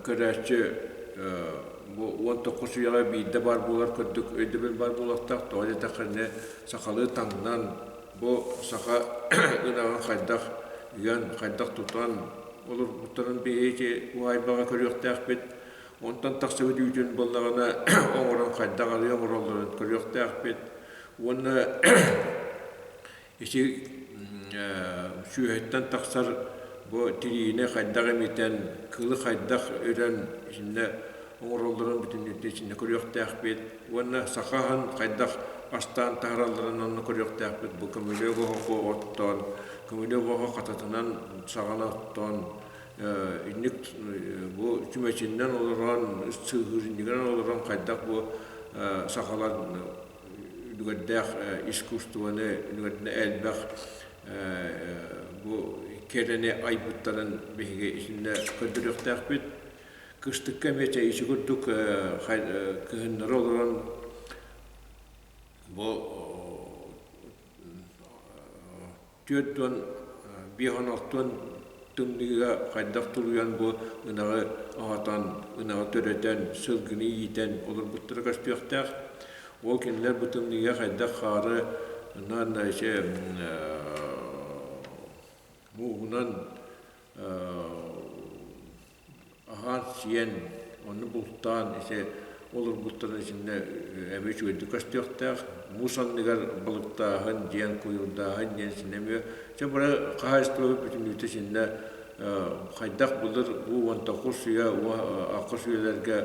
көрөөччү бу 19 үйэҕэ биирдэ баар буолар курдук өйдөбүл баар буолуохтаах. Тоҕо диэтэххинэ, сахалыы таҥнан, бу саха ынаҕын хайдах ыан, хайдах тутан олорбуттарын биһиги уһаайбаҕа көрүөхтээхпит. Онтон тахсыбыт үүтүн буоллаҕына оҥорон хайдах арыы оҥороллорун көрүөхтээхпит. Уонна Ити сүөһүттэн тахсар бу тириини хайдах имитэн, кылы хайдах өрөн итиннэ оҥороллорун бүтүннүүтүн итиннэ көрүөхтээхпит уонна саха аһын хайдах астаан таһаралларын онно көрүөхтээхпит. Бу көмүлүөк оһоҕу оттоон, көмүлүөк оһох хататынан саҕана оттоон, инник бу чүмэчиннэн олорон, сыыһыырынньыгынан олорон хайдах бу сахалар үлүгэрдээх искусствоны, үлүгэрдэнэ элбэх бу кэрэни айбыттарын биһиги итиннэ көрдөрүөхтээхпит. Кыстыкка эмиэ ити курдук кыһыннары олорон бу 40 56 тымныыга хайдах тулуйан бу ынаҕы аһатан, ынаҕы төрөтөн, сылгыны иитэн олорбуттара көстүөхтээх. Ол кинилэр бу тымныыга хайдах хаары мууһунан аһаан-сиэн, онно бултаан ити олорбуттарын итиннэ эмиэ үчүгэйдик көстүөхтээх. Муус анныгар балыктааһын диэн, куйуурдааһын диэн итиннэ эмиэ чэ бары хаһаайыстыбабыт бүтүннүүтэ итиннэ хайдах былыр бу 19 үйэ ахыс үйэлэргэ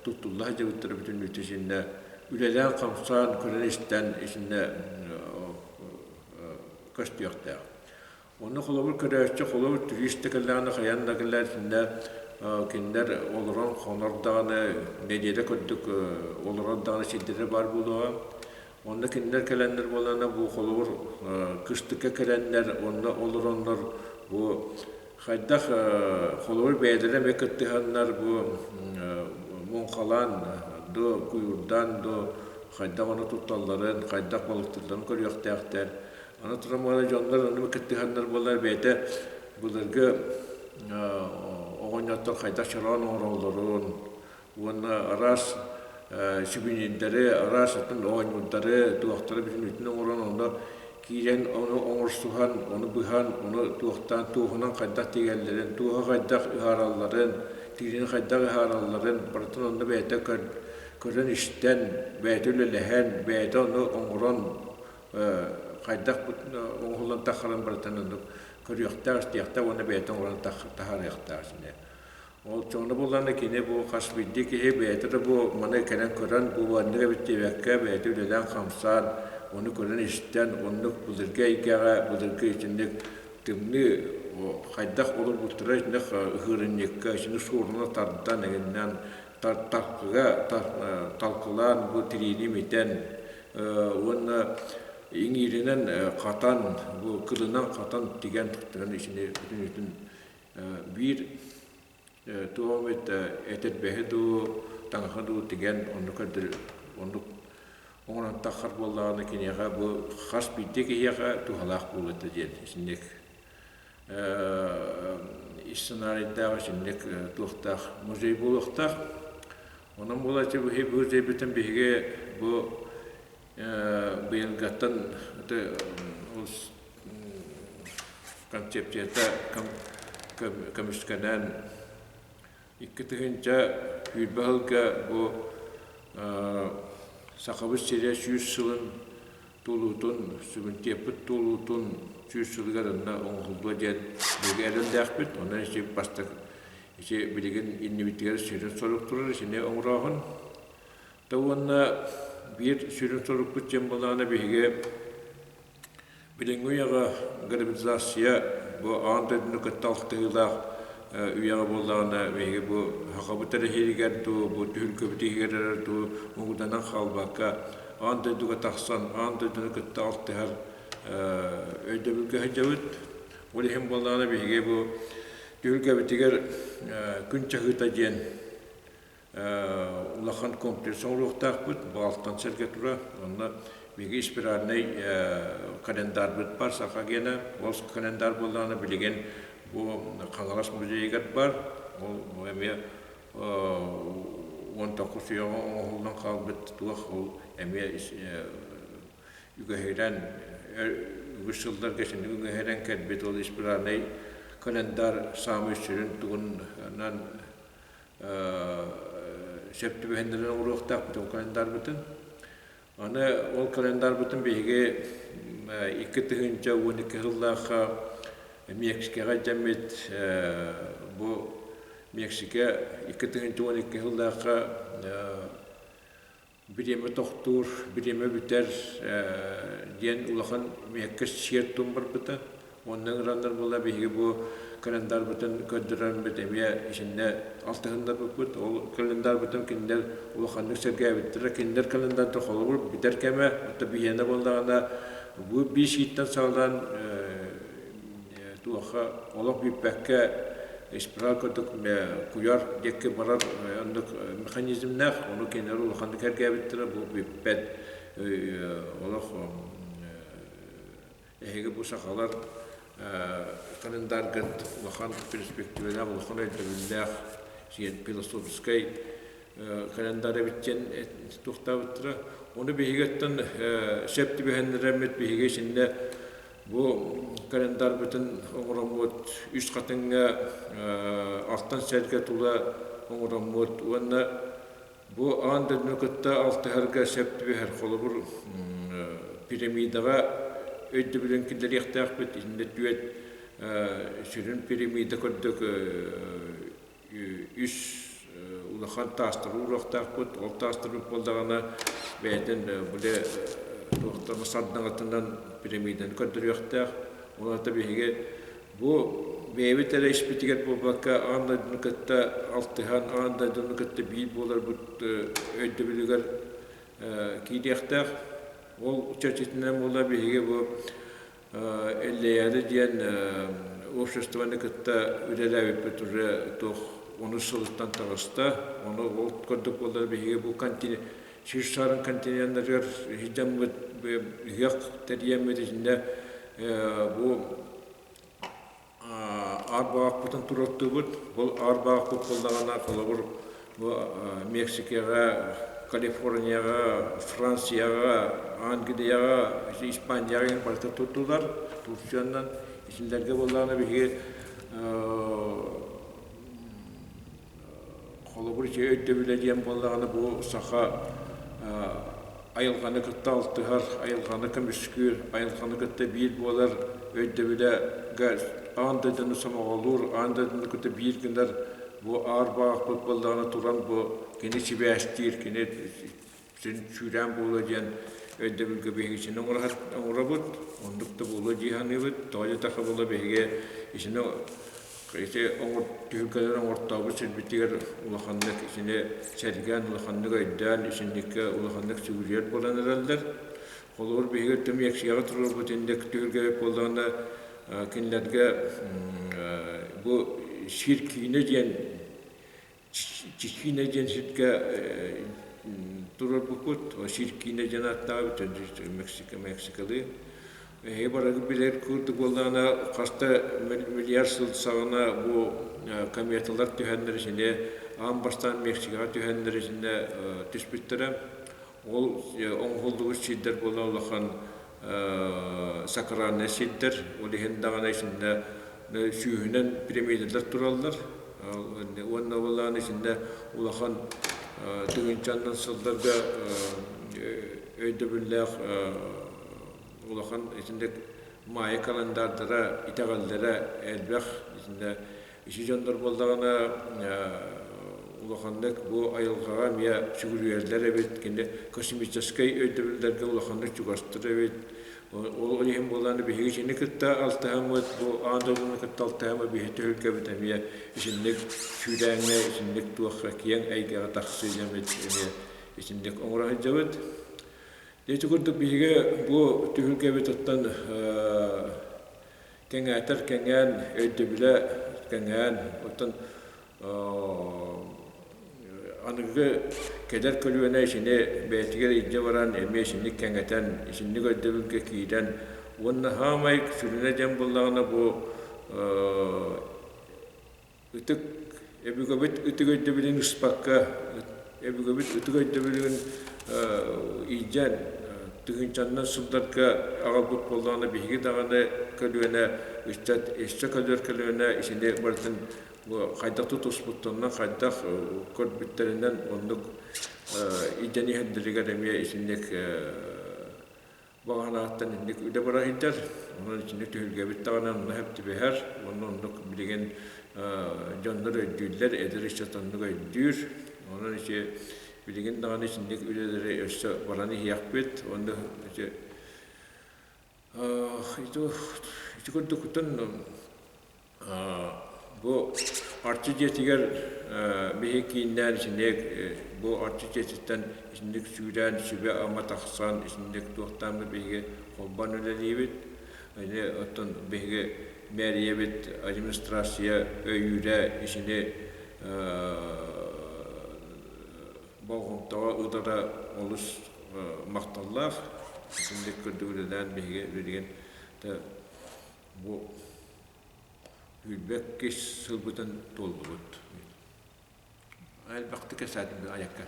туттулла сылдьыбыттара бүтүннүүтэ итиннэ үлэлээн-хамсаан көрөн-истэн итиннэ көстүөхтээх. Онно холобур көрөөччү, холобур турист да кэллэҕинэ хайаан да кэлээр итиннэ кинилэр олорон хонор даҕаны, нэдиэлэ курдук олорор даҕаны сирдэрэ баар буолуоҕа. Онно кинилэр кэлэннэр буоллаҕына бу холобур кыстыкка кэлэннэр онно олороннор бу хайдах холобур бэйэлэрэ эмиэ кыттыһаннар бу муҥхалаан до куйуурдаан до хайдах ону тутталларын, хайдах балыктыылларын көрүөхтээхтэр. Аны туран буолар дьоннор ону кыттыһаннар буолар бэйэтэ былыргы оҕонньоттор хайдах чороон оҥороллорун уонна араас сувенирдэри, араас атын оонньуурдары, туохтары бүтүннүүтүн оҥорон онно киирэн ону оҥорсуһан, ону быһан, ону туохтаан туоһунан хайдах тигэллэрин, туоһу хайдах ыһааралларын, тириини хайдах ыһааралларын барытын онно бэйэтэ көрөн-истэн, бэйэтэ үлэлэһэн, бэйэтэ ону оҥорон хайдах оҥоһуллан таххарын барытын оннук көрүөхтээх, истиэхтээх уонна бэйэтэ оҥорон таһаарыахтаах итиннэ. Ол чоҥно буоллаҕына кини бу хас биирдии киһи бэйэтэ да бу маны кэлэн көрөн бу маннык эбит диэбэккэ бэйэтэ үлэлээн-хамсаан ону көрөн-истэн оннук былыргы эйгэҕэ былыргы итинник тымныы хайдах олорбуттара итинник ыһыырынньыкка итини суоруна тардан эҥиннээн талкыга талкылаан бу тириини имитэн уонна иҥииринэн хатан бу кылынан хатан тигэн туттаран итини бүтүн биир туох эмит этэрбэһи дуу таҥаһы дуу тигэн онну көрдөр оннук оҥорон таххар буоллаҕына киниэхэ бу хас биирдии киһиэхэ туһалаах буолуо этэ диэн итинник сценарийдаах итинник туохтаах музей буолуохтаах. Онон буолааччы музейбытын биһиги бу быйылгаттан концепцията көмүскэнэн 2020 сылга бу Сахабыт сирэ 100 сылын туолуутун, сүгүнтиэппит туолуутун 100 сылыгар онно оҥоһуллуо диэн биһиги эрэллээхпит. Онон ити бастакы ити билигин иннибитигэр сүрүн сорук турар итини оҥорооһун. Да уонна биир сүрүн сорукпут диэн буоллаҕына биһиги билиҥҥи үйэҕэ глобализация бу аан дойдуну кытта алтыһыылаах үйэҕэ буоллаҕына биһиги бу сахабыт эрэ иһигэр дуу, бу түһүлгэбит иһигэр эрэ дуу муҥутанан хаалбакка аан дойдуга тахсан аан дойдуну кытта алтыһар өйдөбүлгэ сылдьабыт. Ол иһин буоллаҕына биһиги бу түһүлгэбитигэр күн чаһыыта диэн улахан комплекс оҥоруохтаахпыт, баалтан сэргэ тура. Онно биһиги спиральнай календарбыт бар, саха гена. Ол календарь буоллаҕына билигин бу Хаҥалас музейыгар бар. Ол эмиэ 19 үйэҕэ оҥоһуллан хаалбыт туох ол эмиэ үгэһирэн үгүс сылларга итинник үгэһирэн кэлбит ол избранный календарь саамай сүрүн тугунан сөп түбэһиннэрэн оҥоруохтаахпыт ол календарбытын. Аны ол календарбытын биһиги 2012 сыллаахха Мексикаҕа дьэммит бу Мексика 2012 сыллаахха бириэмэ тохтуур, бириэмэ бүтэр диэн улахан миэккэ сиэр-туом барбыта. Онно ыҥыраннар буолла биһиги бу календарбытын көрдөрөрбүт эмиэ итиннэ алтыһыннарбыппыт. Ол календарбытын кинилэр улаханнык сэргээбиттэрэ. Кинилэр календарда холобур бүтэр кэмэ, оттон биһиэнэ буоллаҕына бу биис ыйтан саҕалаан туохха олох бүппэккэ спираль курдук куйаар диэки барар оннук механизмнээх, ону кинилэр улаханнык сэргээбиттэрэ бу бүппэт олох Эһиги бу сахалар календаргыт улахан перспективалаах, улахан өйдөбүллээх философскай календарь эбит диэн туохтаабыттара. Ону биһиги оттон сөп түбэһиннэрэммит биһиги итиннэ бу календарбытын оҥороммут үс хатыҥҥа алтан сэргэ тула оҥороммут уонна Бу аан дойдуну кытта алтыһарга сөп түбэһэр холобур пирамидаҕа өйдөбүлүн киллэриэхтээхпит. Итиннэ түөрт сүрүн пирамида курдук үс улахан таастары ууруохтаахпыт. Ол таастарбыт буоллаҕына бэйэтин били туохтан сардаҥатынан пирамиданы көрдөрүөхтээх. Ол аата биһиги Бу бэйэбит эрэ испитигэр буолбакка, аан дойдуну кытта алтыһан, аан дойдуну кытта биир буоларбыт өйдөбүлүгэр киириэхтээх. Ол чэрчитинэн буолла биһиги бу Эллэйээли диэн обществоны кытта үлэлээбиппит уже туох онус сылыттан таҕыста. Ону ол курдук буоллар биһиги бу сир шарын континеннарыгар сылдьаммыт ыһыах тэрийэммит итиннэ бу аар баҕахпытын туруортуубут. Бұл аар баҕахпыт буоллаҕына, холобур, бу Мексикаҕа, Калифорнияҕа, Францияҕа, Англияҕа, Испанияҕа барыта турдулар. Турциянан итиннэргэ буоллаҕына биһиги Холобур, ити өйдөбүлэ диэн буоллаҕына, бу саха айылҕаны кытта алтыһар, айылҕаны көмүскүүр, айылҕаны кытта биир буолар өйдөбүлэ аан дойдуну сомоҕолуур, аан дойдуну кытта биир гынар бу аар баҕахпыт буоллаҕына туран бу кини сибээстиир, кини сүүрээн буолуо диэн өйдөбүлгэ биһиги итини оҥоробут, оннук да буолуо дии саныыбыт. Тоҕо диэтэххэ буолла биһиги итини ити түһүлгэлэри оҥортообут сирбитигэр улаханнык итини сэргээн, улаханнык өйдөөн, итинниккэ улаханнык сүгүрүйэр буолан эрэллэр. Холобур, биһиги Түмиэксийэҕэ туруорбут инник түһүлгэбит буоллаҕына, кинилэргэ бу сир киинэ диэн Чичкиинэ диэн сиргэ туруорбуппут. Сиркиинэ диэн ааттаабыт Мексика, Мексикалыы. Эһиги барыгыт билэр курдук буоллаҕына, хаста миллиард сыл саҕана бу кометалар түһэннэр итини аан бастаан Мексикаҕа түһэннэр итиннэ түспүттэрэ. Ол оҥоһуллубут сирдэр буолан улахан сакральнай сирдэр. Ол иһин даҕаны итиннэ сүүһүнэн пирамидалар тураллар. Уонна буоллаҕына итиннэ улахан тыһыынчаннан сылларга өйдөбүллээх улахан итинник майя календардара, итэҕэллэрэ элбэх итиннэ ити дьоннор буоллаҕына улаханнык бу айылҕаҕа эмиэ сүгүрүйэллэр эбит, кини космическай өйдөбүллэргэ улаханнык чугастар эбит. Ол иһин буолан биһиги итини кытта алтыһаммыт, бу аан дойдуну кытта алтыһаммыт биһи түһүлгэбит эмиэ итинник сүүрээҥҥэ, итинник туохха киэҥ эйгэҕэ тахсыы диэммит эмиэ итинник оҥоро сылдьабыт. Ити курдук биһиги бу түһүлгэбит оттон кэҥээтэр кэҥээн, өйдөбүлэ кэҥээн, оттон аныгы кэлэр көлүөнэ итини бэйэтигэр илдьэ баран эмиэ итинник кэҥэтэн, итинник өйдөбүлгэ киирэн уонна саамай сүрүнэ диэн буоллаҕына бу ытык Өбүгэбит ытык өйдөбүлүн ыспакка, өбүгэбит ытык өйдөбүлүн илдьэн тыһыынчаннан сылларга аҕалбыт буоллаҕына биһиги даҕаны көлүөнэ ыччат өссө көлүөр көлүөнэ итини барытын хайдах тутуспуттарынан хайдах көрбүттэринэн оннук илдьэн иһэллэригэр эмиэ итинник Баҕанааттан инник үлэ бара сылдьар, онон итинник түһүлгэбит даҕаны онно сөп түбэһэр, уонна оннук билигин дьоннор өйдүүллэр, эдэр ыччат оннук өйдүүр. Онон ити билигин даҕаны итинник үлэлэри өссө баран иһиэхпит. Уонна ити ити курдуктан Бу Арчы дьиэтигэр биһи кииннээн итинник бу Арчы дьиэтиттэн итинник сүүрээн сүбэ-ама тахсан итинник туохтаан да биһиги холбоон үлэлиибит. Ини оттон биһиги мэриябит администрация өйүүрэ итини болҕомтоҕо ылара олус махталлаах. Итинник курдук үлэлээн биһиги билигин бу 22 сылбытын туоллубут. Элбэхтик кэпсээтим айакка.